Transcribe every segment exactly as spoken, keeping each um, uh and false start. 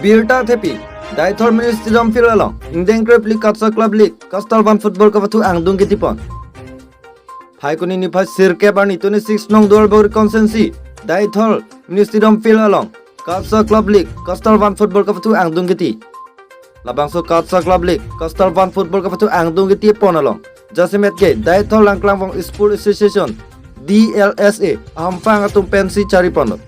Birta thepi, Deithor Mini Stadium Field along, ingdeng krepli KATSA Club League, Cluster One Football kapathu angdung ketipon. Phaikuni niphai sirkep arni twenty-six nong Duarbagori constituency, Deithor Mini Stadium Field along, KATSA Club League, Cluster One Football kapathu angdung keti. Labangso KATSA Club League, Cluster One Football kapathu angdung ketipon along, jasemet ke Deithor Langklangvong Sport Association, D L S A, ahampang atum pensi chariponlo.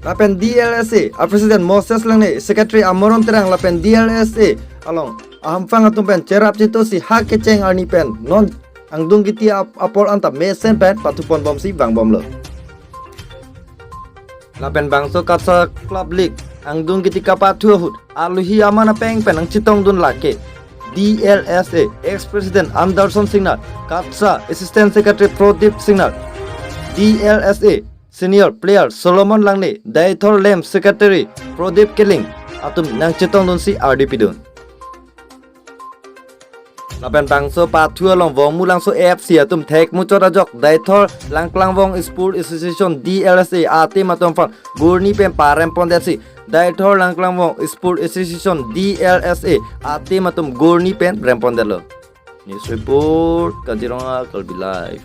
Lapen D L S A a President Moses Langne, Secretary Amoron Terang lapen D L S A along ahampang atum pen cherap chitosi ha kecheng arni pen non angdung keti ap-, apor anta mesen pen pathuponbomsi vangbomlo. Lapen bangso KATSA Club League angdung keti kapathu ahut aluhi aman apeng pen nangchetongdun lake D L S A ex-president Anderson Singnar, KATSA assistant secretary Prodip Singnar, D L S A senior player Solomon Langne, Deithor Lem secretary Prodip Killing atum nangchetongdunsi ardi pidun. Lapen bangso pathu along Vongmu Langso F C atum thek muchot ajok Deithor Langklangvong Sport Association, D L S A ateam atum aphan gurni pen parempondetsi Deithor Langklangvong Sport Association, D L S A ateam atum gurni pen rempondetlo. News report, Kaziranga Karbi Live.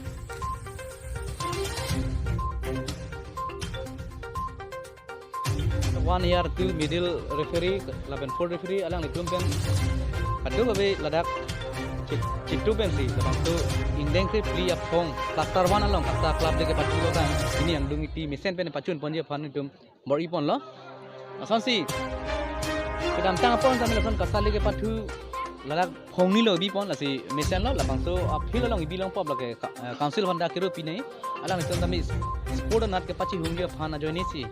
One year two middle referee lapen fourth referee alanglitum pen kadokave ladak chit-, chitu pensi labangso ingdeng krepli aphong Cluster One along KATSA Club League kepathu aphan pini angdung keti mesen pen pachunponji aphan itum bor-iponlo. Lasonsi kedamtang apor tame lason KATSA League kepathu ladak phongnilo bipon, lasi mesenlo, labangso a-field along ibi longpo lake ka-, eh, council aphan dak kiru pinai. Alanglitum tame sport anat kepachihungji aphan ajoinesi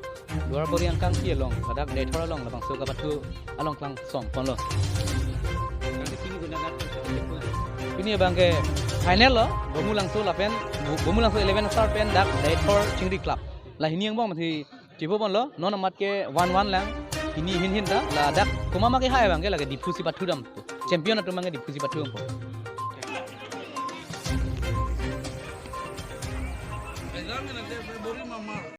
Duarbagori angkangpi along, ladak Deithor along labangso kapathu along klangsongponlo. Pini abangke final lo, Vongmu Langso lapen, Vongmu Langso eleven star pen dak Deithor Chingri Club. La hini angbong mati chipoponlo, non amat ke one one lang, hini hin hin ta, ladak komat ma kehai abangke lake Diphu si pathudam. Champion atum abangke Diphu si pathudampo.